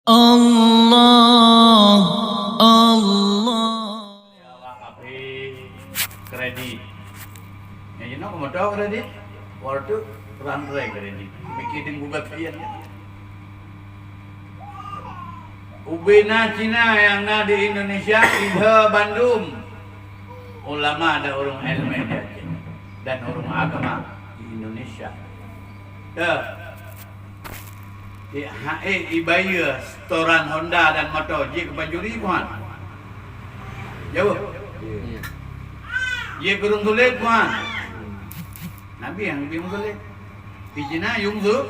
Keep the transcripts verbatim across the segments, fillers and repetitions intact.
Allah, Allah. Awak api kredit. Nyang jinoe keumoto kredit. Waktu pesantren kredit. Bikin buka pian. Ubena Cina nyang na di Indonesia, iha bandum ulama dan ureuëng ilmu di Aceh dan ureuëng agama di Indonesia. Dah. Di hai ibaye setoran Honda dan moto jih keu pancuri, puhan. Jaweueb. Jih keu ureuëng sulet, puhan. Nabi nyang leubeh meusulet. Di Cina yum su,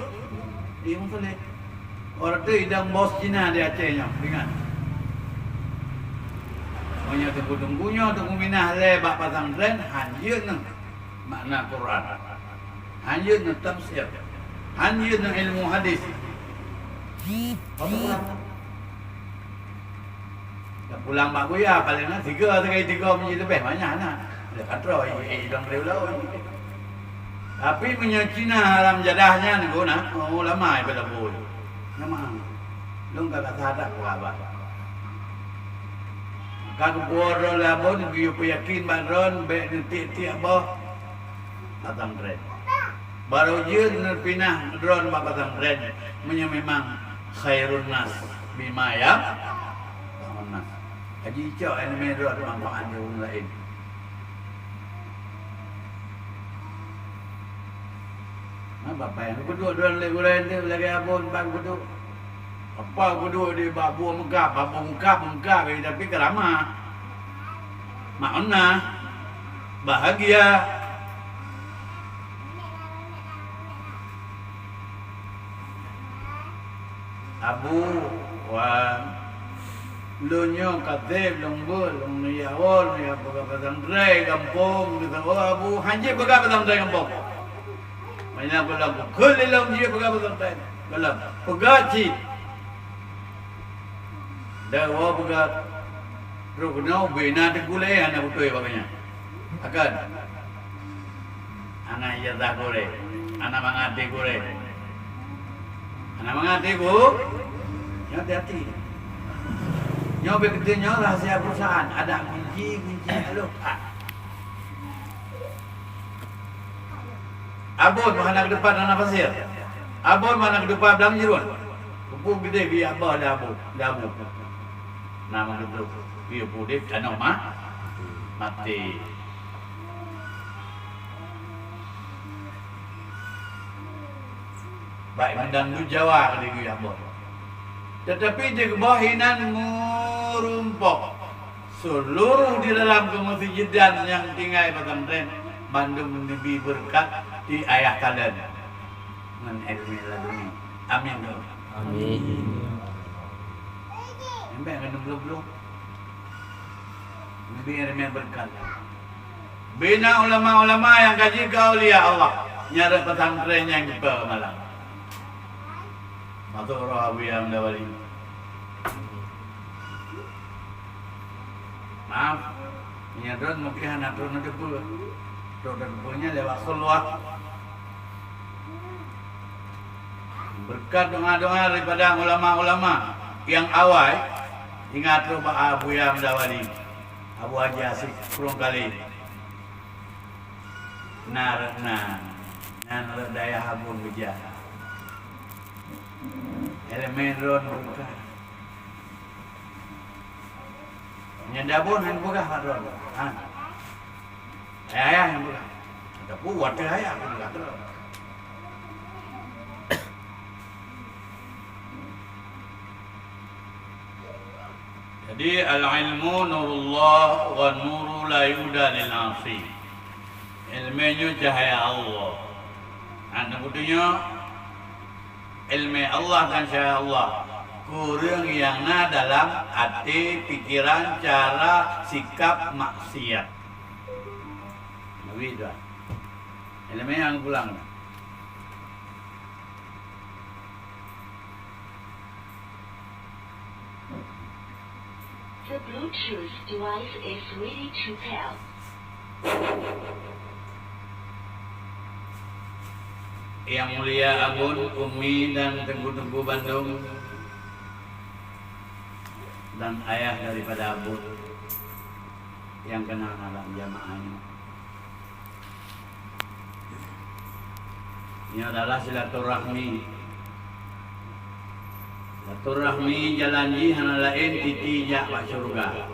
yum sulet. Orang tu idang bos Cina di Aceh nyoe, ingat. Meunyoe teungku-teungku nyoe teungku minah lé bak pesantren, hanjeuet nyoe makna Quran. Hanjeuet nyoe tafsir. Hanjeuet nyoe ilmu hadis. Apa Quran? Dah pulang bak Buya, paling na tiga, tiga, tiga menjadi lebih banyak na. Dah katrok, eh, eh, idong dari ulau. Tapi meunyoe Cina alam jadah nyan guna, oh, ulama iba labui. Nyamang. Lôn ka kata ada kuaba. Ka geupuwoe droe lé abon, geuyue peuyakin bak droe, bék neutiek-tiek boh. Pesantren. Barô jeuet neupinah droe bak pesantren, meunyoe memang khairun nas bima ya nas. Haji cok ilmu droe manfaat di ureuëng laén. Nah, bapak nyang geuduek droe lé gurée lagée abon bak geuduek. Apa geuduek di bak buet meungkab, bak buet meungkab, meungkab, tapi keuramah. Makna bahagia. Abu, wan, lôn nyoe ka seb lôn beuet, lôn neujak woe, neujak peugah pesantren gampông, geutanyoe Abu, hanjeuet peugah pesantren gampông. Manyang gohlom keu lilom jih peugah beutôi. Gohlom peugah cit. Dah woe peugah trok keunoe ubena teungku lé hana beutôi bak nyan. Akan. Hana ijazah gurée. Hana mangat di gurée. Hana mangat di gu. Nyoe hati-hati. Nyoe beutôi nyoe rahasia perusahaan. Ada kunci, kunci alôh. Ah. Abon meuhana keudeupat hana pasir. Abon meuhana keudeupat blang jeurôn. Kupu geudeh bi abah lé abon, lé abon. Na meugeudeuh bi udeb tanoh ma-, maté. Baik meudangdut Jawa ka digeuyah abon. Tetapi di geuboh inan meurumpok. Seluruh di dalam keumeusijidan nyang tinggai pesantren, bandum neubi beureukat di ayah talon ngon ilmu laduni. Amin. Amin. Nembak ngon bloh-bloh. Neubi ilmu beureukat. Bina ulama-ulama nyang ka jeuet keu aulia Allah, nyang rot pesantren nyang jipe malam. Masuk roh Abu Yam Dawali. Maaf, meunyoe droen mungken hana troh na teupeue. Troh teupeue nyan lewat khulwah. Beureukat doa-doa daripada ulama-ulama nyang awai, ingat troh bak Abu Yam Dawali, Abu Haji Asik Purong Kali. Na rot na, na rot dayah Abon Beujah. Elemen ron buka. Nyan dabon han peugah mat ron. Ha. Ayah-ayah nyang peugah. Tapi watèe ayah peugah tu. Jadi, al-ilmu nurullah wa nuru la yuhda lil asi. Ilmu nyoe cahya Allah. Hana geutanyoe Ilmu Allah dan syariat Allah, kureueng nyang na dalam até, pikiran, cara, sikap maksiat. Nabi dua. Ilmu nyang pulang. The Bluetooth device is ready to pair. Yang mulia Abon, Umi, dan teungku-teungku bandum, Dan ayah daripada Abon nyang keunan lam jamaah nyoe. Nyoe adalah silaturahmi. Silaturahmi jalan jih hana laén titi jak bak syeuruga.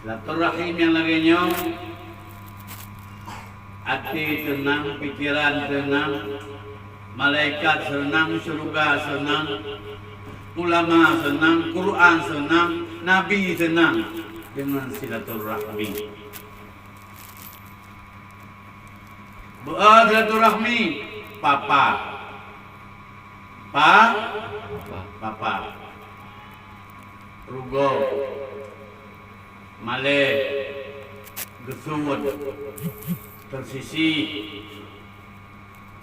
Silaturahim nyang lagée nyoe, até teunang, pikeran teunang, malaikat seunang, syeuruga seunang, ulama seunang, Quran seunang, nabi seunang deungon silaturahmi. Beu silaturahmi, papa. Pa? Papa. Rugoe. Malée. Geusuet. Teusisi.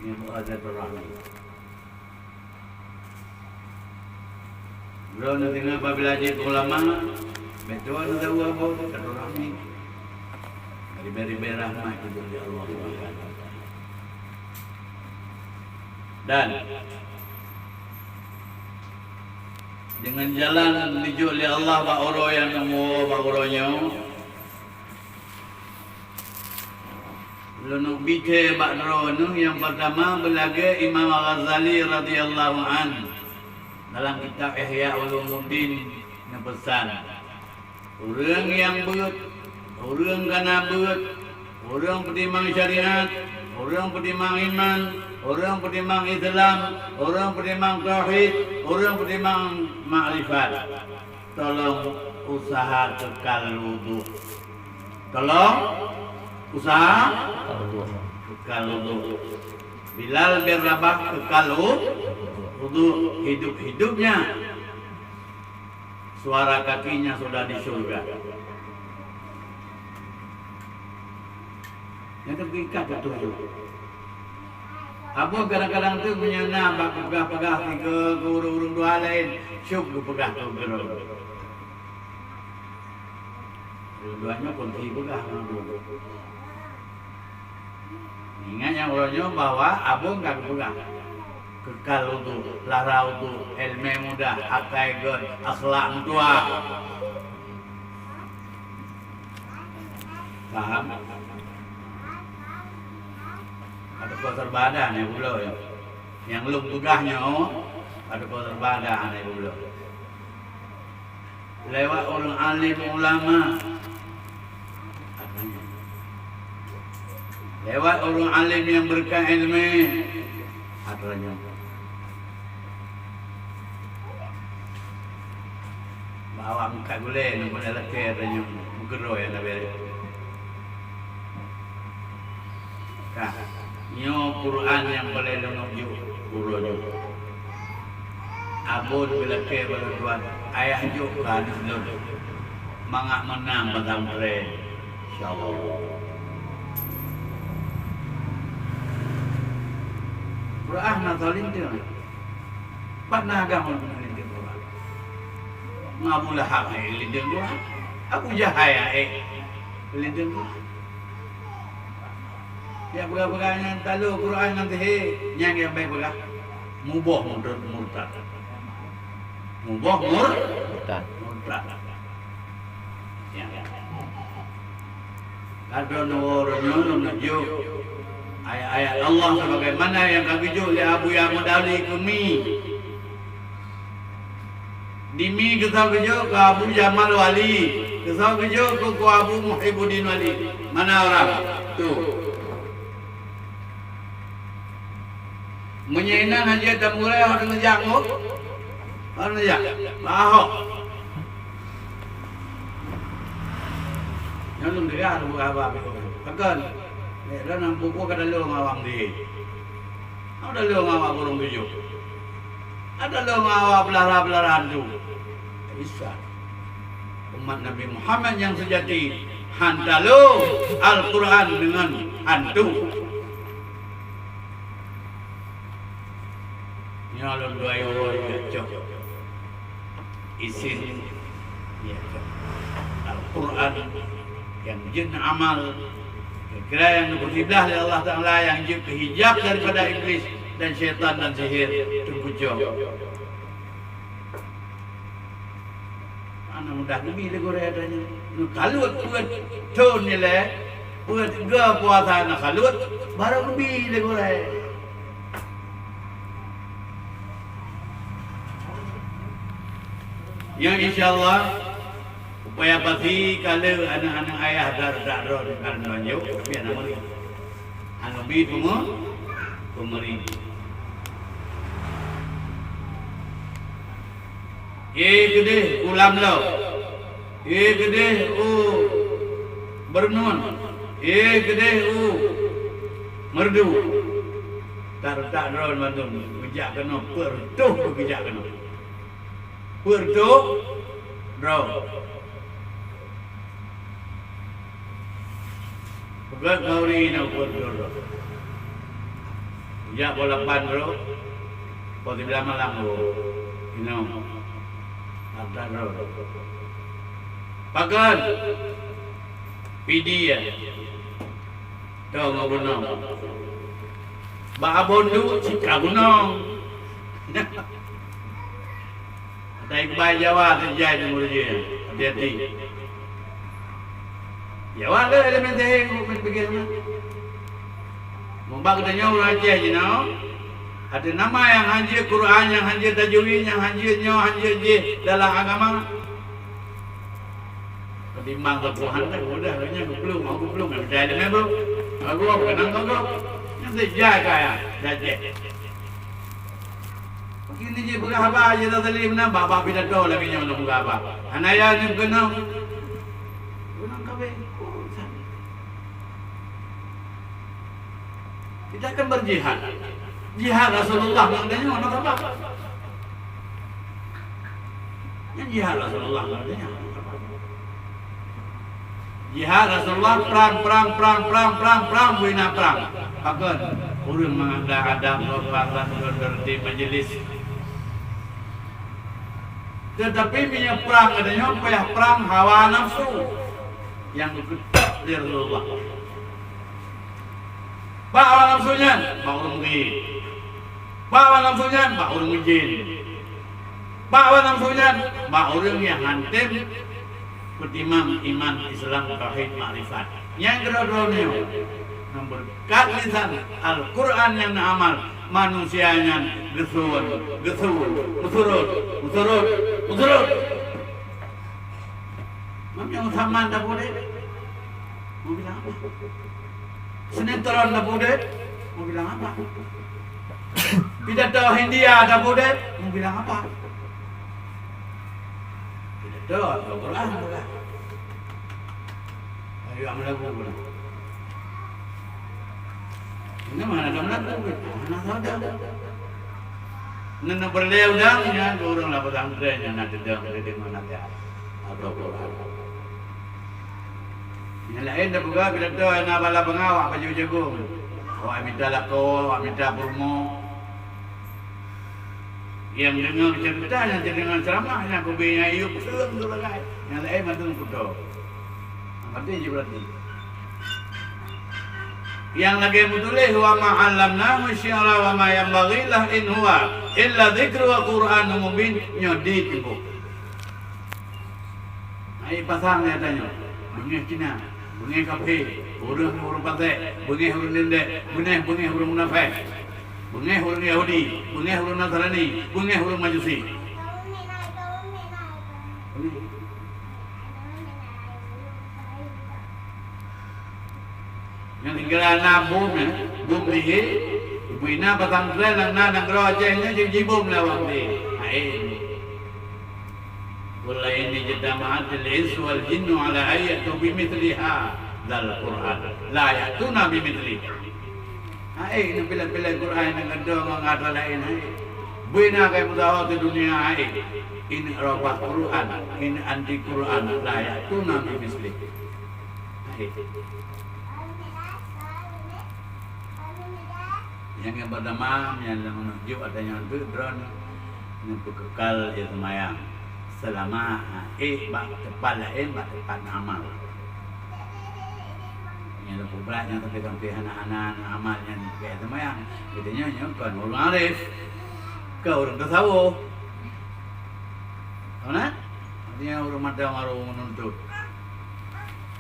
Nyoe beu silaturahmi. Droeneuh deungoe apabila jeuet keu ulama, beutôi neudawa boh silaturahmi. Ribée-ribée rahmat keu Allah Subhanahu wa Taala. Dan deungon jalan neujok lé Allah bak uroe nyang neuwoe bak uroe nyoe, Lôn bi thée bak droeneuh nyang peurtama beulagée Imam Al-Ghazali radhiyallahu anh dalam kitab Ihya Ulumuddin neupeusan, ureuëng nyang beuet, ureuëng kana beuet, ureuëng peutimang syariat, ureuëng peutimang iman, ureuëng peutimang Islam, ureuëng peutimang tauhid, ureuëng peutimang makrifat. Tolong usaha keu kal wudhu. Tolong usaha keu kal wudhu. Bilal bin Rabah keu kal wudhu. Hidup-hidupnya suara kakinya sudah di surga. Nyang teuka peue tujuan. Abon kadang-kadang teuk meunyoe na bak peugah-peugah sigoe keu ureuëng-ureuëng dua laén, syok geupeugah keu droe. Ureuëng dua nyoe kon sipeugah ngon droe. Ingat nyang uroe nyoe bahwa Abon ka geupeugah. Keu kal wudhu, lara wudhu, iéleumé mudah, akai gét, akhlak meutuah. Paham? Ada kau terbada ni ulo ya. Nyang lôn peugah nyoe, ada kau terbada ni ulo. Lewat ureuëng alim ulama. Lewat ureuëng alim nyang beureukat iéleumé. Bak awak meukat gulée, nyoe peureulée lakée tanyoe meukeudroe nyang na béré. Ka, nyoe Quran nyang paleng lôn jok uroe nyoe. Abon geulakée bak lôn tuan, ayah jok keu aneuk lôn mangat meunang pesantren, insya Allah. Quran na salinteung. Pat na agama linteung Quran. Ngon Abu Lahab hai linteung Quran. Abu Jahai hai linteung Quran. Nyang peugah-peugah nyan talo Quran ngon sihé, nyan nyang bèk peugah. Muboh murtad, murtad. Muboh mur-, murtad. Murtad. Ya. Ka droeneuh uroe nyoe lôn neujok ayat-ayat Allah sebagaimana nyang ka geujok lé Abuya Mudali keu mi. Di mi geusoe geujok keu Abu Jamal Wali, geusoe geujok keu, keu Abu Muhibuddin Wali. Mana orang? Tu. Meunyoe inan hana jeuet dan murah, hana neujak ngon, hana neujak. Bahok. Nyan lôn deuh haba-haba pih. Pakon? Lé droeneuh buku ka talo ngon awak di. Ka talo ngon awak burông tujoh. Ka talo ngon awak beulara-beulara hantu. Bisa. Umat Nabi Muhammad nyang seujati han talo Al-Quran deungon hantu. Nyoe lôn dua yoh cok. Isin, ya, cok. Al-Quran nyang jeuet amal, kira-kira nyang geupeusiblah lé Allah Taala nyang jeuet keu hijab daripada iblis dan syaitan dan sihir, teungku cok. Mudah geubi lé gurée tanyoe. Kalut peuet thon ilée, peuet go puasa na kalut, barô geubi lé gurée. Nyoe insya Allah, upaya pasti ka lheueh aneuk-aneuk ayah dar-dar droe di kalangan nyoe, biar nama lagi. Hana bi peumeu-, peumeri. Ie keudeh u Lamlo, ie keudeh u Beureunon, ie keudeh u Meureudu. Taretak droe mandum geujak keunoe, peuet reutôh geujak keunoe. Peuet reutôh droe. Peugöt ngon ureueng inong peuet droe. Jak poh lapan droe, poh siblaih malam droe. Inong. Lapan droe. Pakon? Pidie. Toh ngon gunong. Bak abon duek cit ka gunong. Ata iqbal Jawa teujai di murid jih. Hati-hati. Jawa le elemen seheng bukan pikir mah. Mubak geutanyoe ureueng Aceh jinoe, ada nama nyang hanjeuet Quran, nyang hanjeuet tajwid, nyang hanjeuet nyoe, hanjeuet jih dalam agama. Ketimbang ke Tuhan teh mudah, hanya geuplong, mau geuplong, ada elemen bro. Aku apa kenang kau kau? Nanti jaga ya, dah jeh. Mungkin ni je peugah haba je tak teli meunan, bak-bak pidato lagi nyoe lôn peugah haba. Hana ya ni keunoe. Keunoe kawin. Kita kan berjihad. Jihad Rasulullah ngon tanyoe hana sabab. Nyan jihad Rasulullah ngon tanyoe hana sabab. Jihad Rasulullah, prang, prang, prang, beu na prang. Pakon? Ureueng mangat adab, sopan santun, tertib majeulis. Teutapi meunyoe prang geutanyoe payah prang hawa nafsu nyang geukeutôk lé Rasulullah. Bak hawa nafsu nyan, bak ureueng meukeue. Bak hawa nafsu nyan bak ureueng meujén. Bak hawa nafsu nyan bak ureueng nyang hana tem peutimang iman, Islam, tauhid, makrifat. Nyang keudroe-droe nyoe, nyang beureukat lisan Al-Quran nyang neuamal, manusia nyan geusuon, geusuon, meusurot, meusurot, meusurot. Meunyoe saman dapur deh, mau bilang apa? Sinetron na budek, mau bilang apa? Pidato Hindia na budek, mau bilang apa? Pidato Al-Quran pula. Ayo, amal lagu pula. Ini mana ada lagu? Mana ada? Nenek berleu dang, ya, orang lah pesantren yang nak dedang, dedang mana dia? Al-Quran. Nyang laén tapeugah pidato hana bala beungoh awak baju jagong. Awak mita lakoe, awak mita peurumoh. Nyang deungoe ceurita, nyang teudeungoe ceuramah, nyang keubiet nyang yub keuleung tu lagèe. Nyang laén mandum kuto. Nyang penting jibeurati. Nyang lagèe meutuléh, "Wa ma 'allamnahu syi'ra wa ma yanbaghi lah, in huwa illa dzikrun wa Qur'anun mubin." Nyoe di teungku. Hai pasang lé tanyoe, beungéh Cina, beungéh kaphé, ureueng, ureueng pasék, beungéh ureueng deundek, beungéh, beungéh ureueng munafék, beungéh ureueng Yahudi, beungéh ureueng Nasrani, beungéh ureueng Majusi. Nyang tinggai na bom, eh, bom lihé, ibu ina pasang tren lam na nanggroe Aceh nyoe jijibom lé awak lé. Hai. Qul la in ijtama'atil insu wal jinnu ala an ya'tu bimithli hadzal Qur'an la ya'tuna bimithlihi. Hai, ini pilih-pilih Qur'an nyang keudua ngon atra laén, hai. Bina kai meudawa di dunia, hai. Ini robah Qur'an, ini anti Qur'an, la ya'tuna bimithlihi. Hai. Nyang, nyang pertama, nyang meununjuk atau nyang tu drone neupeukekal ie seumayang seulama, ha, ék bak teumpat laén, bak teumpat amal. Nyang leupah brat nyang sampai-sampai hana-hana amal nyang ie seumayang. Geutanyoe nyoe kon ureueng arif, kon ureueng tasawuf. Tahu na? Nyan ureuëng mantong ureuëng meununtut.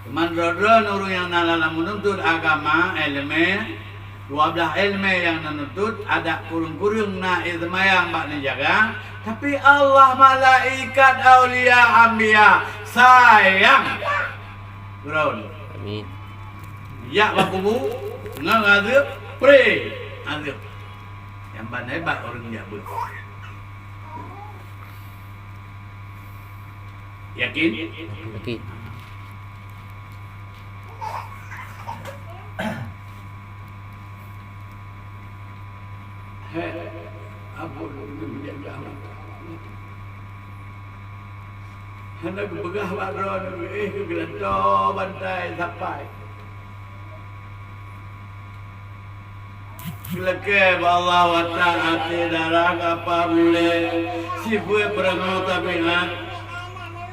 Teuma droe-droe ureuëng nyang na lam meununtut agama, iéleumé, dua blaih iéleumé nyang neununtut, adak kureueng-kureueng na ie seumayang bak neujaga, tapi Allah, malaikat, aulia, anbiya sayang. Droe. Amin. Jak bak kubu, ngon azeub, pre azeub. Nyang ban hebat ureuëng jak beuet. Yakin? Yakin. Hei, ampôn, hana geupeugah bak droeneuh, eh, geulantoe bantai sapai. Geulakée bak Allah watang até darah gapa bulée, sifeuet peurangoe tabiat,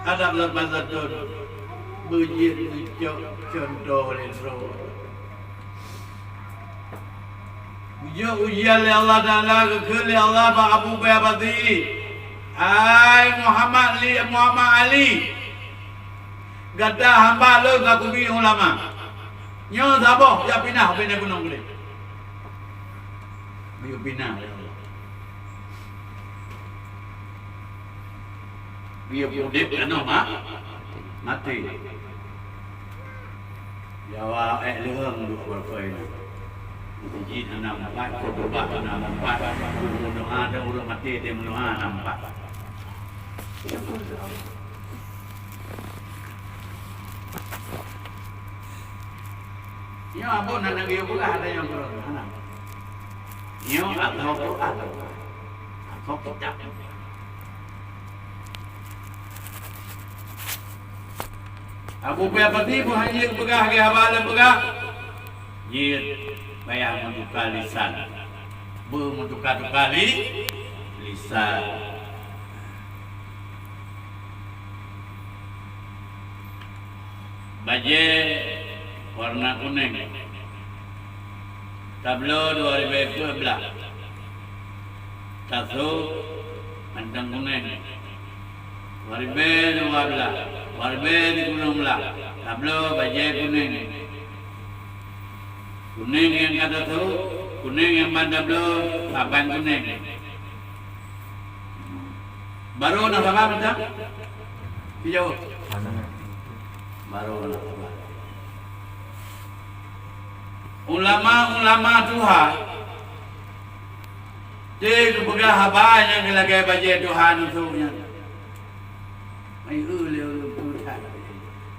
adab sopan santun, beujeuet neucok cuntoh lé droe. Geujok ujian lé Allah Taala, geukheun lé Allah bak Abu Bakar Siddiq, "Hai Muhammad li-, Muhammad Ali, gata hamba lôn ka kubi ulama. Nyoe saboh jak pinah ubé gunong keudeh." Geuyue pinah lé Allah. Geuyue udeb keunoe ma-, maté. Jawa ék leuheung duek beureukai nyan. Masjid hana meupat, khutubah hana meupat, ureuëng meudoá dan ureuëng maté teuh meudoá hana meupat. Nyoe abon hana geuyue peugah ada nyang keureuh hana. Nyoe atau Quran, atau kitab. Abu Bakar Siddiq meuhana peugah lé haba lé peugah, jeuet payah meutuka lisan, beumeutuka-tuka li-, lisan. Bajée warna kunéng. Tabloe dua ribée peuet blaih. Tasôk mantong kunéng. Dua ribée dua blaih, dua ribée sikureueng blaih. Tabloe bajée kunéng. Kunéng nyang ka tasôk, kunéng nyang ban tabloe, saban kunéng. Barô na saban mantong? Sijaweueb. Barô na saban. Ulama-ulama tuha, teuh geupeugah haba nyang lagée bajée tuha neusôk nyan. Ai, eu, lé ureuëng peue that.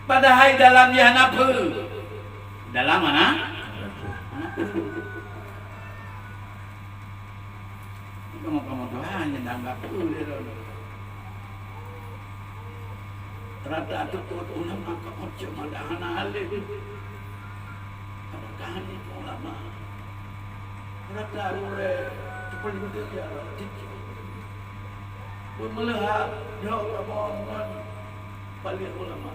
Padahai dalam jih hana peue. Dalam hana? Hana peue. Kamoe-kamoe tuha nyang anggab peue lé droe. Rata teupot ulama ka ojok mada hana alim. Adakah ni ulama? Rata gurée teupeulintèe jaroe teucok. Beumeuleuha dok kamoe ngon paleng ulama.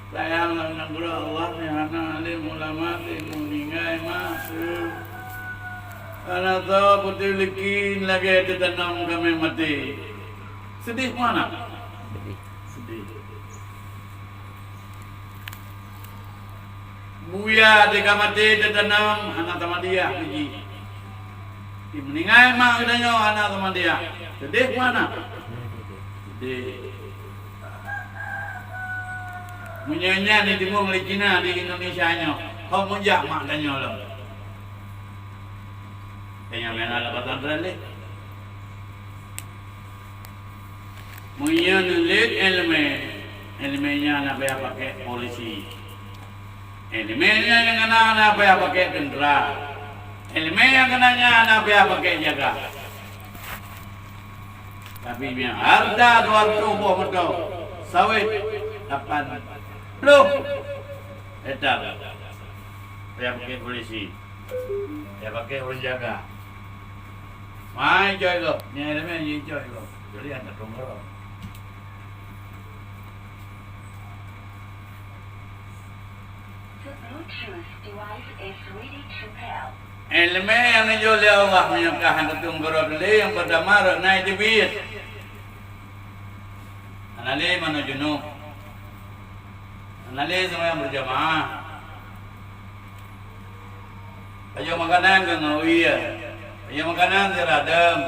Sayang lam nanggroe Allah nyang hana alim ulama teuh meuninggai mak. Hana soe peuteuleukin lagée teutanom kaméng maté. Seudeh meunan? Seudeh. Seudeh. Buya teuka maté teutanom hana tamadiah biji. Di meuninggai mak geutanyoe hana tamadiah. Seudeh meunan? Seudeh. Meunyoe nyan jitimbong lé Cina di Indonesia nyoe, hom meujak mak tanyoe lom. Tanyoe meunan lam pesantren lé. Meunyoe neuliet iéleumé, iéleumé nyan hana payah pakék polisi. Iéleumé nyan nyang keunan hana payah pakék teuntra. Iéleumé nyang keunan nyan hana payah pakék jaga. Tapi meunyoe hareuta dua reutôh boh meuto, sawét lapan ploh hektar, payah pakék polisi. Payah pakék ureuëng jaga. Mai jicok gob, nyan iéleumé jicok gob. Jadi hana tunggu. The Bluetooth device is ready to pair. Iéleumé nyang neujok lé Allah meunyoe ka hana teuntèe gob lé, nyang peurtama rot na teubiet. Hana lé manoe junub. Hana lé seumayang beurjamaah. Pajoh makanan keu ngon wie. Pajoh makanan siradeuem.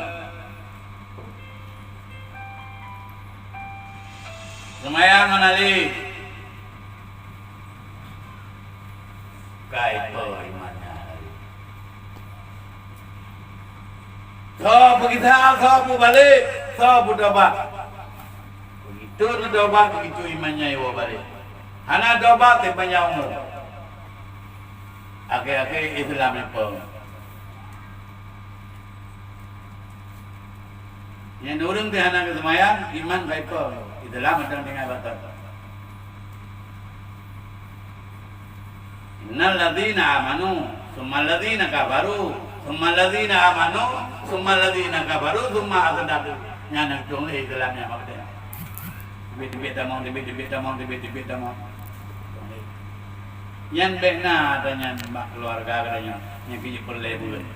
Seumayang hana lé. Ka ipo iman nyan. Soe peugisa, soe peubalek, soe peutobat. Begitu neutobat, begitu iman nyan iwoe balek. Hana tobat, teuh panjang umu. Akhé-akhé Islam ipo. Nyan ureuëng teuh hana geuseumayang, iman ka ipo, Islam mantong tinggai batat. Innal ladzina amanu, tsummal ladzina kafaru, tsummal ladzina amanu, tsummal ladzina kafaru, tsumma azdadu. Nyan nyang tueng lé Islam nyan maksudnya. Teubiet-teubiet tamong, teubiet-teubiet tamong, teubiet-teubiet tamong. Nyan bèk na ata nyan bak keuluwarga geutanyoe nyang keu jipeureulèe buleuen.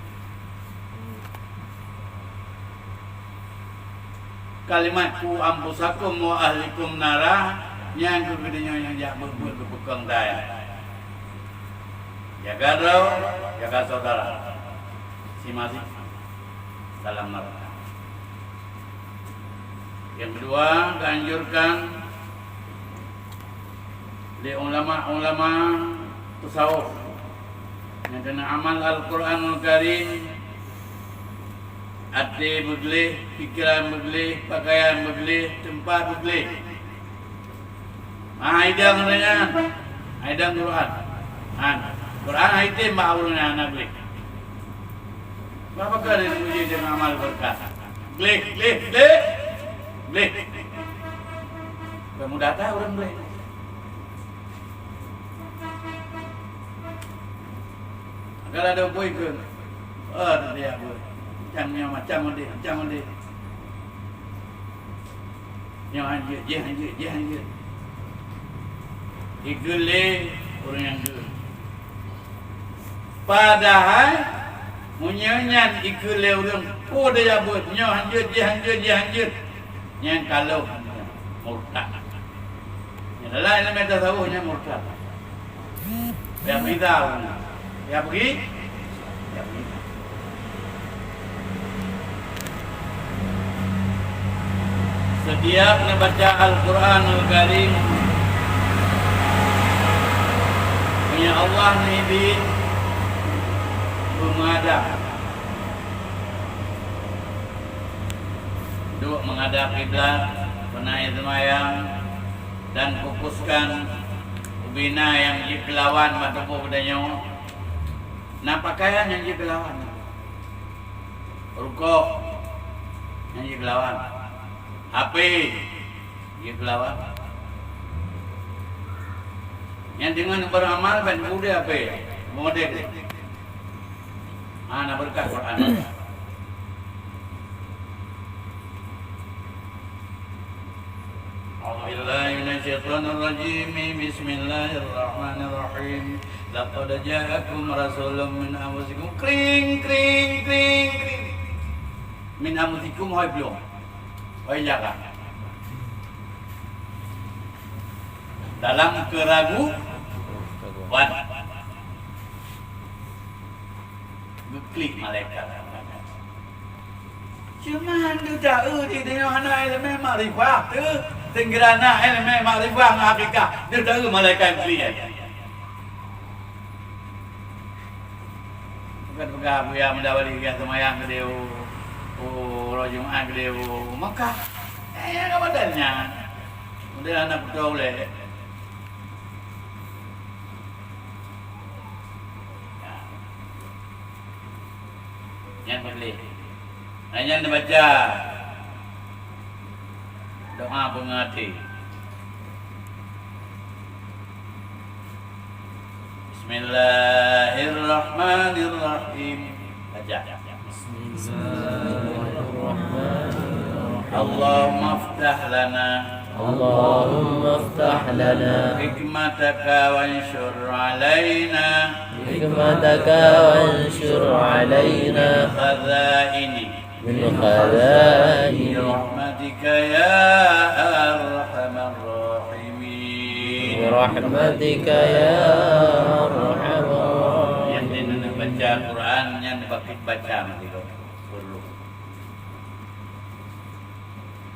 Kalimat "Qu anfusakum wa ahlikum nara", nyan keu geutanyoe nyang jak beuet-beuet keu peukong dai. Jaga droe, jaga syedara. Maséng-maséng dalam neuraka. Nyang keudua, geuanjurkan lé ulama-ulama tasawuf nyang keuneuk amal Al-Quranul Karim, até beugleh, pikeran beugleh, pakaian beugleh, teumpat beugleh. Ah, idang ureuëng nyan. Idang Quran. Han. Quran hai tem bak ureuëng nyan hana gleh. Bah pakon lé puji deungon amal beureukat. Gleh, gleh, gleh. Gleh. Peumudah that ureuëng gleh. Agar ada bui ke. Oh, dia buat. Macam nyoe, macam udeh, macam udeh. Nyoe hanjeuet, jih hanjeuet, jih hanjeuet. Ikheun lé ureuëng nyang kheun. Padahai, meunyoe nyan ikheun lé ureuëng, peue daya buet, nyoe hanjeuet, jih hanjeuet, jih hanjeuet. Nyan kalon, murtad. Nyan dalam ileumèe tasawuf nyan murtad. Payah peugisa ureuëng nyan. Payah peugisa. Payah peugisa. Setiap neubaca Al-Quranul Karim, meunyoe Allah neuibi, beumeuadab. Duek meuadab kiblat, beuna seumayang, dan fokuskan ubena nyang jeuet keu lawan bak tuboh geutanyoe. Na pakaian nyang jeuet keu lawan. Rukok nyang jeuet keu lawan. H P jeuet keu lawan. Nyang deungon beuramal ban udeb H P. Model. Hana beureukat Quran. A'udzubillahi minasyaitonirrajim. Bismillahirrahmanirrahim. Laqad ja'akum rasulun min anfusikum. Kring, kring, kring, kring. Min anfusikum hôi bloe. Hôi jaga. Dalam keraguan. Geuklik malaikat. Cuma deuh taeu di tanyoe hana ileumèe makrifah teuh. Sehingga na ileumèe makrifah ngon hakikah, deuh taeu malaikat geuklik. Bukan peugah Buya Mudawali ka seumayang keudéh u, u uroe Jumat keudéh u Makkah. Eh, nyang ka model nyan. Model hana kuto ulèe. Nyan peugleh. Nah, nyan neubaca doa beungeut até. Bismillahirrahmanirrahim. Baca. Bismillahirrahmanirrahim. Allahumma ftah lana اللهم افتح لنا حكمتك وانشر علينا حكمتك وانشر علينا خزائن من خزائن رحمتك يا أرحم الراحمين. برحمتك يا أرحم الراحمين. Nyang neubaca Quran, nyang neubaca mati.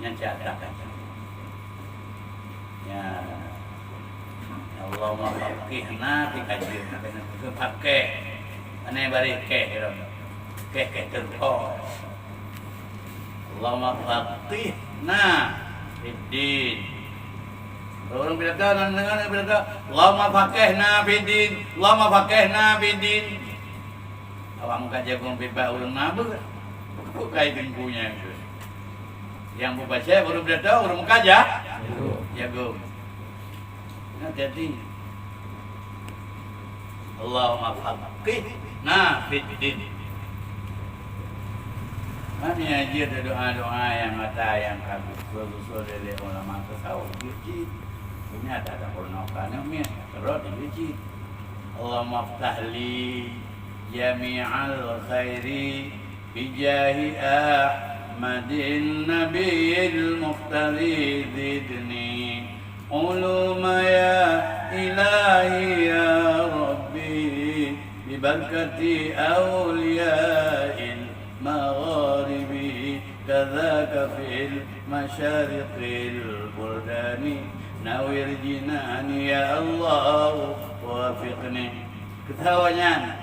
Nyan cak that. Ya. Allahumma faqihna fi din. Pakai. Anai bari keh lom. Keh, keh teungko. Allahumma faqihna fid din. Ureueng pidato nan deungoe pidato, "Allahumma faqihna fid din. Allahumma faqihna fid din." Awak meukat jagung pih bak ureueng na beuet. Peue kai teungku nyan keuh? Nyang beubaca ureueng pidato, ureueng meukat ja-, jagung. Hati-hati. Allahumma faqihna fid din. Mami jeuet doa-doa nyang ata nyang ka geusul-geusul lé ulama tasawuf jeuet cit. Nyan ata peurunoe ka aneuk miet, keurot jeuet cit. Allahumma ftah li jami'al khairi bijahi Ahmadin nabiyil mukhtari zidni uluma ya ilahi ya rabbi bibarakati auliyail magharibi kadzaka fil masyariqil buldani nawwir jinani ya Allah wafiqni. Keutawa nyan.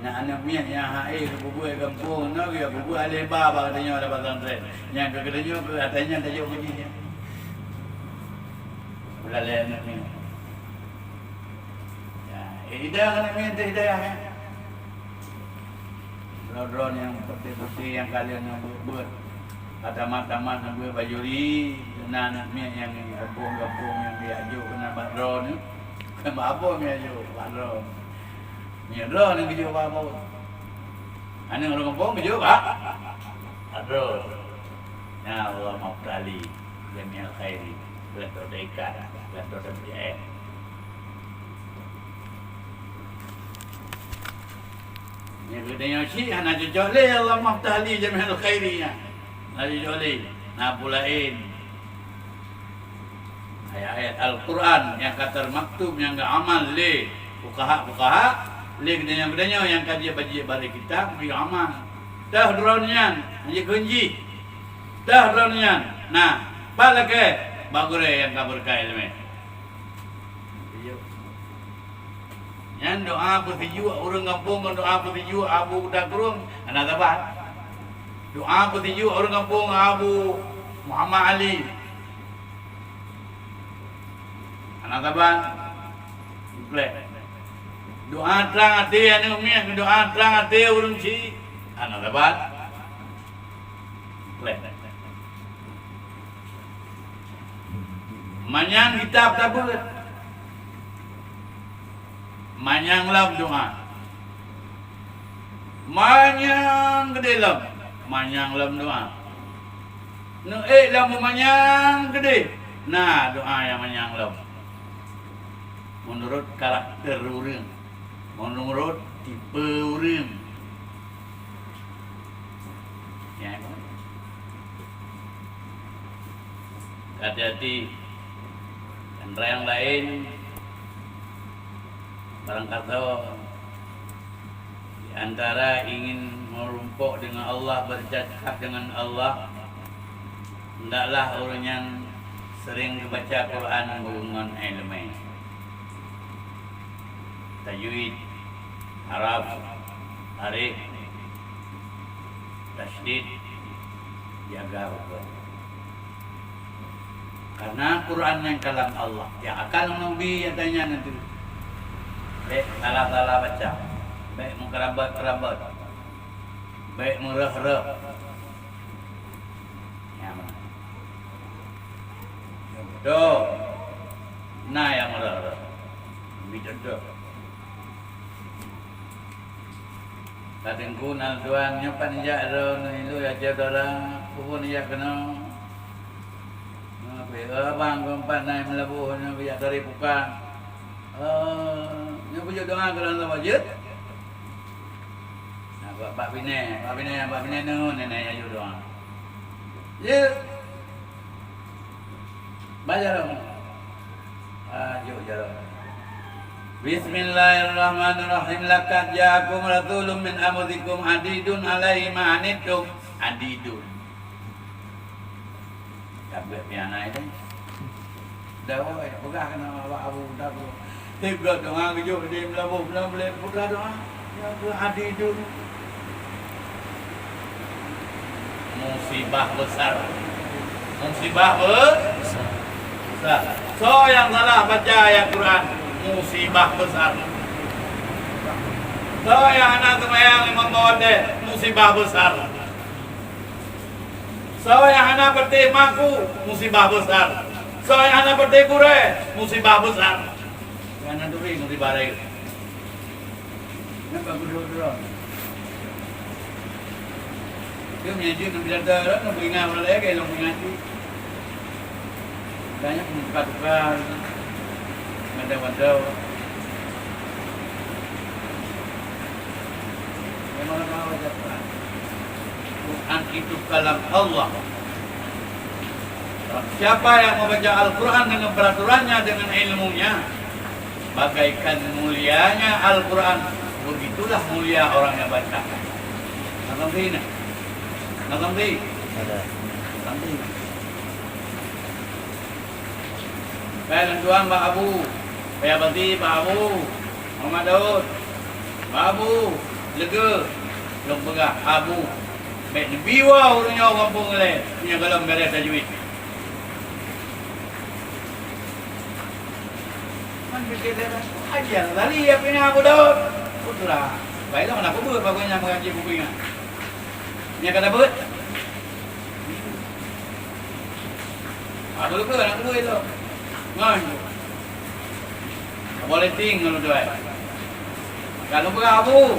Na aneuk miet nyang hai keu bubuet gampông nyoe, ya bubuet aleh ba bak geutanyoe lam pesantren. Nyang keu geutanyoe keu ata nyan tajok keu jih nyan. Ulah lé aneuk miet. Ya, eh, hidayah aneuk miet teuh hidayah, ya. Droe-droe nyang putih-putih nyang ka lheueh nyoe beuet-beuet. Ka tamat-tamat nyoe beuet bajuri, na aneuk miet nyang gampông-gampông nyang geujak jok keunan bak droe nyoe. Keu bak apa meunan jok bak droe? Meunyoe droeneuh geujok bak apa? Aneuk ureueng gampông geujok bak, bak droe. Ya Allah, maftah li jami'al khairi. Beulatô teuikat, beulatô teubiet. Nyang geutanyoe cit hana cocok lé, ya Allah, maftah li jami'al khairi nyan. Hana cocok lé. Na peue laén. Ayat-ayat Al-Quran nyang ka teumaktub nyang geuamal lé fuqaha-fuqaha, lé geutanyoe-geutanyoe nyang ka jieb-jieb baréh kitab geuamal. Teuh droeneuh nyan, hanjeuet kheun jih. Teuh droeneuh nyan, na, pat lakée bak gurée nyang ka beureukat iéleumé. Nyan doa peusijuek ureueng gampông ngon doa peusijuek Abu Kuta Krueng hana saban. Doa peusijuek ureueng gampông Abu Muhammad Ali hana saban. Iplek. Doa trang até aneuk miet, doa trang até ureueng chik hana saban. Iplek. Manyang kitab tabeuet. Manyang lom doa. Manyang keudeh lom. Manyang lom doa. Neuék lom manyang keudeh. Na doa nyang manyang lom. Meunurot karakter ureueng. Meunurot tipe ureueng. Ya, hati-hati. Dan nyang laén, barangkasoe di antara ingin meurumpok dengan Allah, bercakap dengan Allah, hendaklah ureueng nyan sering geubaca Quran ngon iéleumé. Tajwid, haraf, harif, tasydid, jaga beutôi. Karena Quran nyan kalam Allah. Ya, akan meunuri nyang tanyan nyan teuh. Bék salah-salah baca. Bék meukeurabot-keurabot. Bék meureuh-reuh. Nyan. Contoh. Na nyang meureuh-reuh. Ambi contoh. Ka teungku na tuan nyoe pat nijak droeneuh ilée aja dara, peue nijak keunoe. Nyoe pih Abang keumpat na meulaboh nyoe geujak dari Pukan. Eh, nyoe beujeuet doa keu lôn saboh jeuet. Nah, bak, bak binéh, bak binéh, bak binéh nyoe nenek nyang jeuet doa. Jeuet. Baca dong. Ah, jeuet jalan. Bismillahirrahmanirrahim. Laqad ja'akum rasulun min anfusikum azizun alaihi ma anittum. Azizun. Ka beuet pian ai teh. Dah, woi, peugah keunoe awak Abu Dawud. Tieb gob teuma geujok di meulaboh, meulaboh lé peugah doa. Ya, beuhadi dulu. Musibah besar. Musibah be-, besar. Soe nyang salah baca ayat Quran, musibah besar. Soe nyang hana seumayang limong watèe, musibah besar. Soe nyang hana patéh maku, musibah besar. Soe nyang hana patéh gurèe, musibah besar. Nyang hana turi, musibah laén. Nyan bagus droe-droe. Dia meunyo jeuet neubi data, neubi ingat ureueng laén, lôn ingat jih. Banyak muka tukar, mandau-mandau. Memang orang tahu aja Quran. Quran itu kalam Allah. Siapa yang membaca Al-Quran dengan peraturannya, dengan ilmunya, bagaikan mulianya Al-Quran, begitulah mulia orang yang baca. Nonton sini. Nonton sini. Ada. Nonton sini. Hai lôn tuan Bak Abu, Bak Abu, Muhammad Daud, Bak Abu, leuga, lôn peugah Abu, bèk neubi woe ureueng nyoe gampông ilèe, meunyo gohlom bèrèh tajwid. Man pikir lé, aja lali ya pina Abu Daud. Beutôi lah. Baiklah, mana aku buat bagus nyang mengaji buku ingat. Nyang kata buat. Aku lupa, aku lupa itu. Ngon. Boleh ting kalau tuai. Kalau beurah Abu,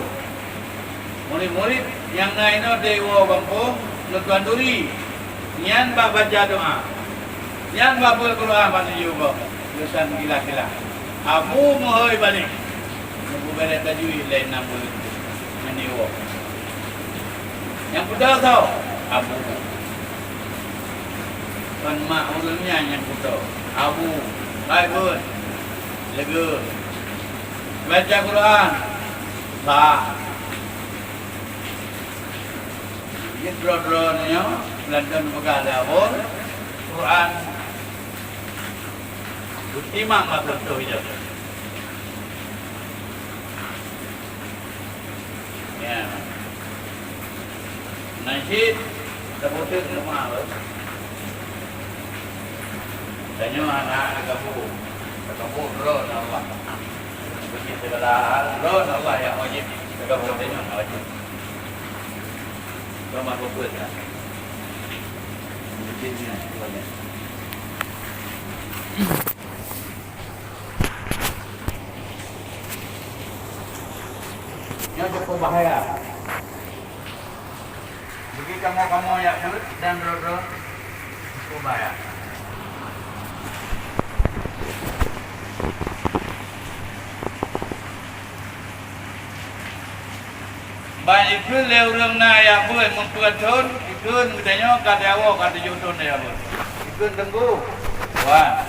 murit-murit nyang na inoe teuwoe gampông, lôn tuan turi. Nyan bak baca doa. Nyan bak beuet Quran bak tujoh gob. Leusan gila-gila. Abu meuhôi balek. Neubeuet tajwid lé nam buleuen. Nyan iwoe. Nyang peugah soe? Abu. Kon mak ureueng nyan nyang peugah. Abu. Hai beuet. Leuga. Baca Quran. Ba. Jeuet droe-droe nyoe, lantang peugah lé Abu, Quran beutimang bak contoh jih. Ya. Nah, cit, taputéh teuma lom. Tanyoe hana, hana gabung. Gabung droe na Allah. Bagi segala hal, droe na Allah nyang wajib. Gabung tanyoe hana wajib. Droe mah gabung dah. Mungkin ni, banyak. Nyoe cukup bahaya. Bagi kamoe-kamoe jak beuet dan droe-droe, cukup bahaya. Ban ikheun lé ureueng na jak beuet meupeuet thon, ikheun geutanyoe ka tawoe ka tujoh thon jak beuet. Ikheun teungku, wan.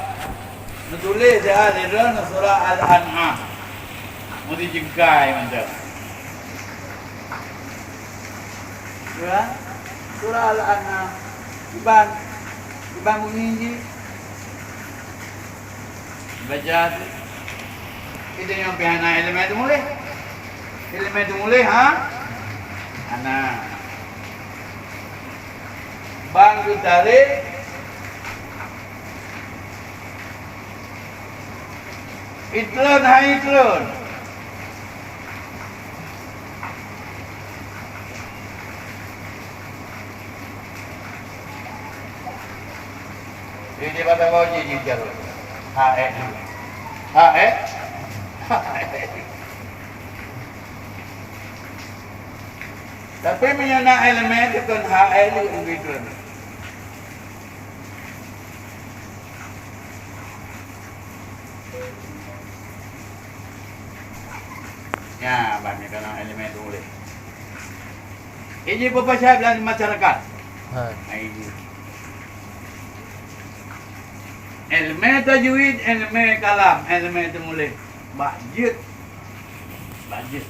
Neutuléh siat lé droeneuh Surah Al-An'am. Meudi jingkai mantong. Surah, Surah Al-An'am. Iban, iban bunyi jih. Baca tu. Kita nyang pih hana ileumèe teumuléh. Ileumèe teumuléh, ha? Hana. Ban geutarek. Itlon hai itlon. Jadi pada kau je jijar. Ha eh. Ha eh. Ha eh. Tapi meunyoe na ileumèe, kon ha eh lé begitu. Ini pepasyai dalam masyarakat. Hai. Hai ini. Ilmu tajwid, ilmu kalam, ilmu teumuléh. Bak jeuet. Bak jeuet.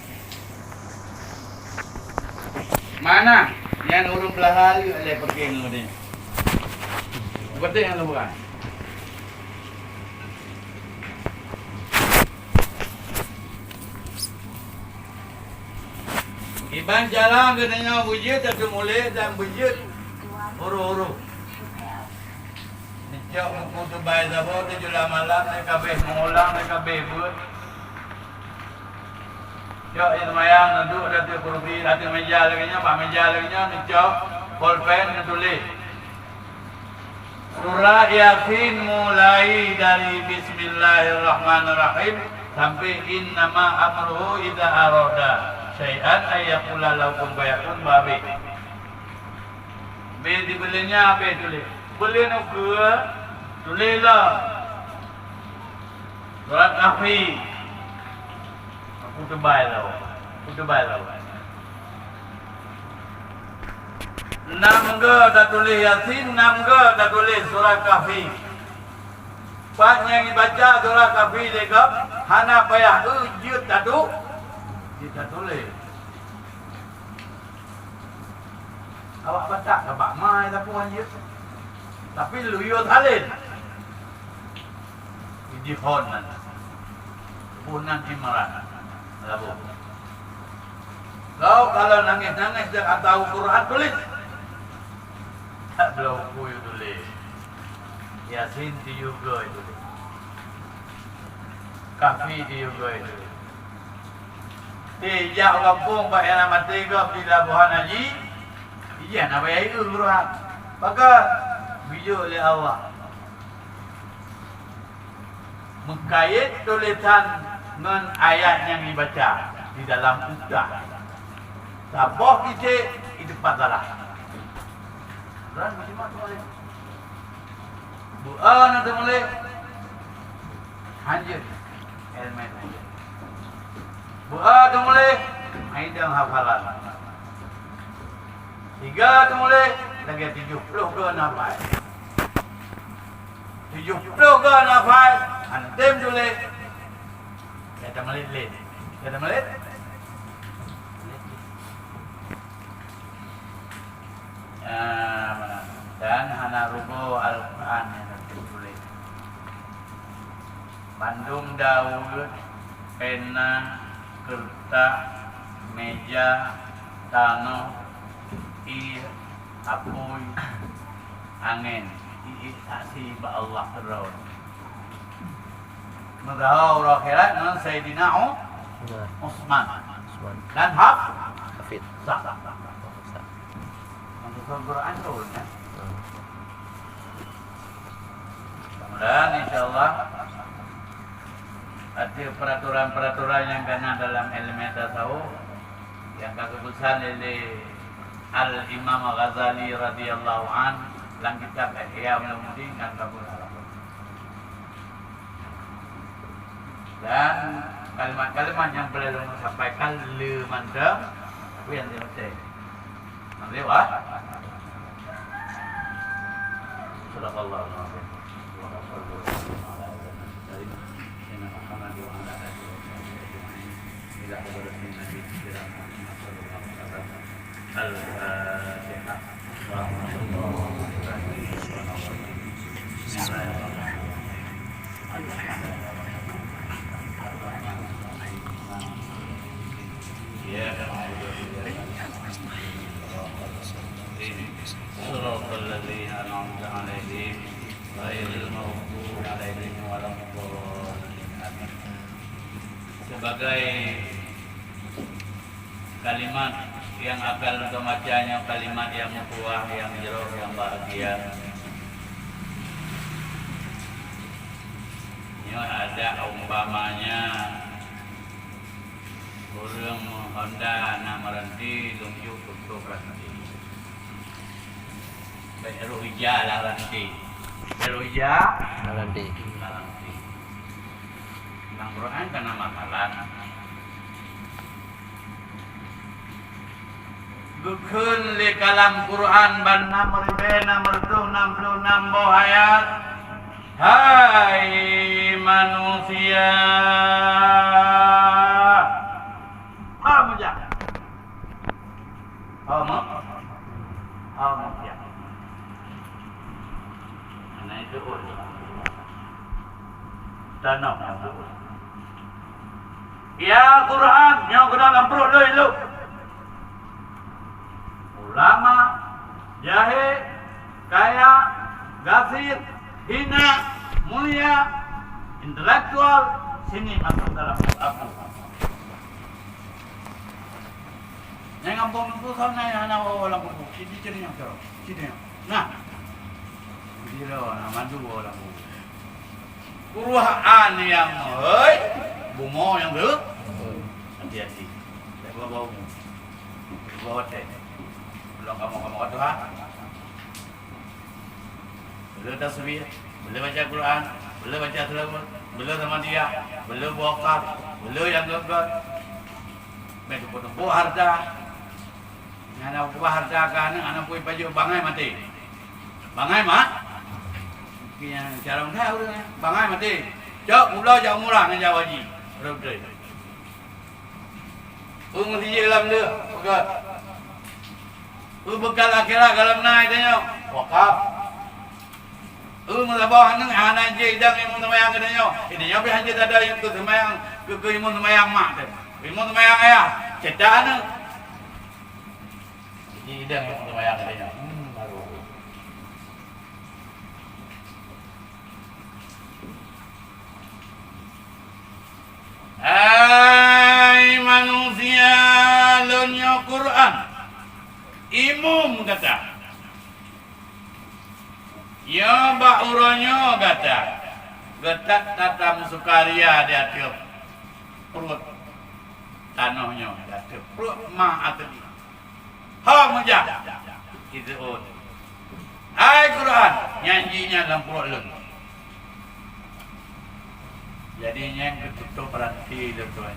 Mana? Nyan ureuëng peulahra lé pakai ngon dia. Beutôi nyang bukan. Iban cara geutanyoe beujeuet ateueh muléh dan beujeuet uroe-uroe. Neucok buku teubai saboh tujoh lam malam, neuka beh meuulang, neuka beh beuet. Cok di seumayang, neuduek di ateueh kursi, ateueh meja lagée nyoe, bak meja lagée nyoe, neucok polpen, neutuléh. Surah Yasin mulai dari Bismillahirrahmanirrahim sampai innama amruhu idza arada syai'an ayyakula lahu kun fayakun, bah habéh. Beh di beuleunya beh tuléh. Beuleuh nyoe keue tuléh lom. Surat Kahfi. Aku teubai lom. Aku teubai lom. Nam go tatuléh Yasin, nam go tatuléh Surat Kahfi. Pat nyang ibaca Surat Kahfi lé gob, hana payah eu jeuet tatu-, jeuet tatuléh. Awak Batak ka bak ma sapeue han jeuet. Tapi luyue salén. Jihon nan. Bunan Imran. Labu. Kau kalau nangis-nangis dak atau Quran tulis. Tak bloe buku yue tulis. Yasin di yue goi tulis. Kahfi di yue goi tulis. Di jak gampông bak nyang maté gob di Labuhan Haji, ijih na bayai eu Quran. Pakon? Bijôk lé Allah. Meukayét tulésan ngon ayat nyang jibaca di dalam uktah. Saboh cicék iteupat salah. Quran meusimak teumuléh. Beu'a na teumuléh. Hanjeuet. Helmet hanjeuet. Beu'a teumuléh. Hai dang hafalan. Tiga teumuléh. Lagée tujoh ploh dua nafai. Tujoh ploh dua nafai. Hana tem tuléh. Kata malet-let. Kata malet. Ah, dan hana rugoe Al-Quran nyang teutuléh. Bandum Daud, pena, keureutak, meja, tanoh, ié, apui, angén, ié saksi bak Allah keudroe. Meugawa uroe akhirat ngon Saidina U-, Nah, Utsman. Utsman. Dan Haf-, Hafid. Sah. Sah. Untuk Quran tu, ya. Hmm. Mudah-mudahan, insya Allah, ada peraturan-peraturan yang kena dalam ilmu tasawuf yang ka geupesan oleh Al-Imam Ghazali radhiyallahu an dalam kitab Ihya Ulumuddin dan Kabul Arab. Dan kalimat-kalimat nyang peureulée lôn sampaikan le mantong, tapi nyang teuntée. Nanti, wah. Sadaqallahul azim. Allahumma shalli wa sallim ala sayyidina Muhammad wa ala alihi wa sahbihi ajma'in. Ila hadratin Nabi Muhammad sallallahu alaihi wasallam. Al-Fatihah. Bismillahirrahmanirrahim. Iyyaka na'budu wa iyyaka nasta'in. Shiratal ladzina an'amta 'alaihim ghairil maghdubi 'alaihim waladdallin. Amin. Sebagai kalimat nyang akan lôn baca nyoe kalimat nyang meutuah, nyang jroh, nyang bahagia. Nyoe adak umpamanya ureuëng Honda na meuranti, lôn jok tutoe ranti. Bèk roh ija lam ranti. Bèk roh ija lam ranti. Lam ranti. Lam Quran ka na masalah. Geukheun lé kalam Quran ban nam ribèe nam reutôh nam ploh nam boh ayat, "Hai manusia!" Ho meujak. Ho meu-, ho meujak. Hana jiteuôt. Tanoh nyang teuôt. Ya Quran, nyoe keudroe lam pruet lôn lôn. Ulama, jahé, kaya, gasien, hina, mulia, intelektual, sini masuk dalam aku. Nyang gampông teungku sana nyang hana woe lam kubu. Siti cit nyoe, cit nyoe. Nah. Dira na mandu woe lam kubu. Quran nyang hôi, bumoe nyang tu. Hati-hati. Bèk bau-bau. Bau watèe. Belum kamoe-kamoe ka tuha. Beu le tasbih, beu le baca Quran, beu le baca seulaweuet, beu le samadiyah, beu le beuwakaf, beu le nyang gét-gét. Bèk tumpôk-tumpôk hareuta. Nyang na peukeubah hareuta keu aneuk, aneuk pui pajoh bangai maté. Bangai ma-, nyang cara meunan ureueng, bangai maté. Cok, mubloe jak umrah ngon jak haji. Rot beutôi. Peue meuseujid lam leuh, peugah. Peue beukal akhirat ka lam na geutanyoe? Wakaf. Peue meusaboh aneuk hana jeuet idong ilmu seumayang geutanyoe? Geutanyoe pih hanjeuet tada ilmu seumayang keu, keu ilmu seumayang mak teuh. Ilmu seumayang ayah, cetak aneuk. Jadi idong ilmu seumayang geutanyoe. Hmm, baru. Hai manusia, lôn nyoe Quran, imum gata. Nyoe bak uroe nyoe gata, gata tatam sukaria di ateueh pruet tanoh nyoe, di ateueh pruet ma ateueh. Ho meujak. Jiteuôt. Hai Quran, nyan jih nyan lam pruet lôn. Jadi nyan keu tutôp ranté lôn tuan.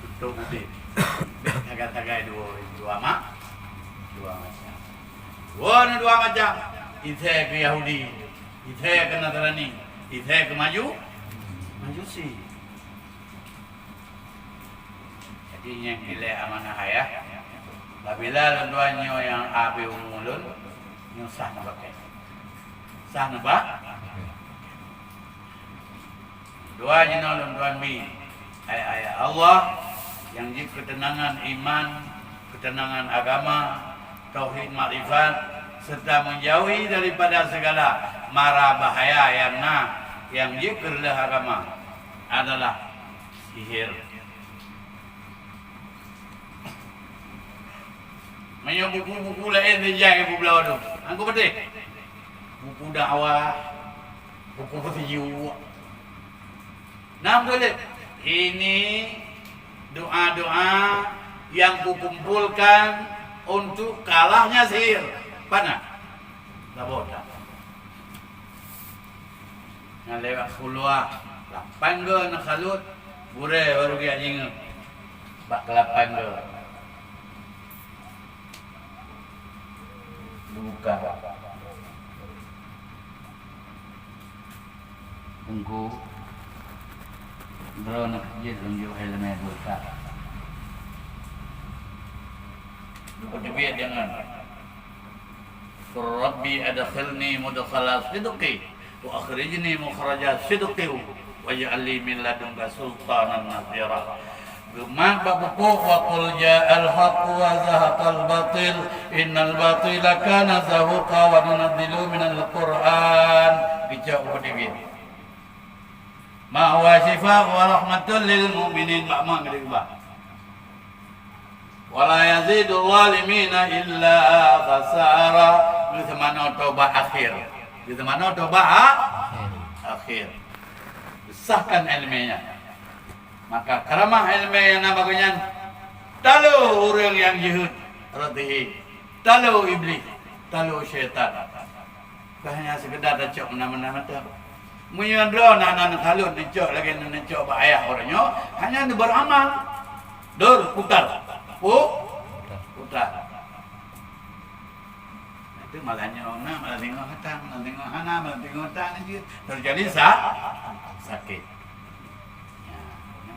Tutôp udép. Bèk sagai-sagai dua, dua ma-, dua macam. Dua na dua macam. Isé keu Yahudi, isé keu Nasrani, isé keu Maju-, Majusi. Jadi, nyang ilèe amanah ayah, babila lôn tuan nyoe nyang abéh umu lôn, nyoe sah neupakè. Sah neuba-, dua jinoe lôn tuan bi ayat-ayat Allah nyang jeuet keuteunangan iman, keuteunangan agama, tauhid makrifat, serta menjauhi daripada segala mara bahaya nyang na, nyang jeuet keu reuloh agama adalah sihir. Meunyoe buku-buku laén sijak ibu bloe tu, angku peudeh. Buku dakwah, buku peusijuek. Nah, beutôi. Ini doa-doa yang kukumpulkan untuk kalahnya sihir. Pana? Saboh that. Nyang lewat khulwah, lapan go na salut, gurèe baru geujak jingeuet bak keulapan go. Buka. Teungku, droeneuh jeuet lôn jok ileumèe buka. Buka teubiet jangan. Qul Rabbi adkhilni mudkhala sidqi wa akhrijni mukhraja sidqi waj'al li min ladunka sultanan nasira. Geumat bak pupuk, wa qul ja'al haqq wa zahaqal batil innal batila kana zahuqa wa nunazzilu minal Qur'an. Geucok u teubiet. Ma huwa syifa wa rahmatul lil mu'minin, bak mak geude ubah. Wala yazidul zalimina illa khasara. Geuseumanoe tobat akhir. Geuseumanoe tobat a-, akhir. Sahkan ileumèe nyan. Maka karamah ileumèe nyang na bak gobnyan, talo ureueng nyang jeuhet rot sihe, talo iblih, talo syaitan. Bah hanya sekedar tacok meunan-meunan mantong. Meunyoe droe na, na neusalut neucok lagèe neucok bak ayah uroe nyoe, hanya neuberamal. Dor, putar. Pu-, putar. Malah nyoe na, malah singoh hana, malah singoh hana, malah singoh hana, jadi sa-, sakit. Ya, ya.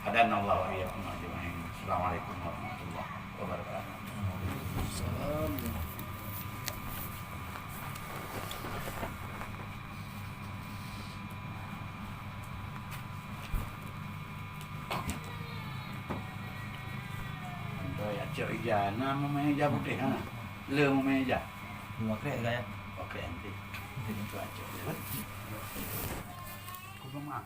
Hadanallahu wa iyyakum ajmain. Assalamualaikum warahmatullahi wabarakatuh. Cok ija, na meumain ija putéh, ha. Le meumain ija. Meukrek ka, ya? Oke, nanti. Itu aja. Kudu mah.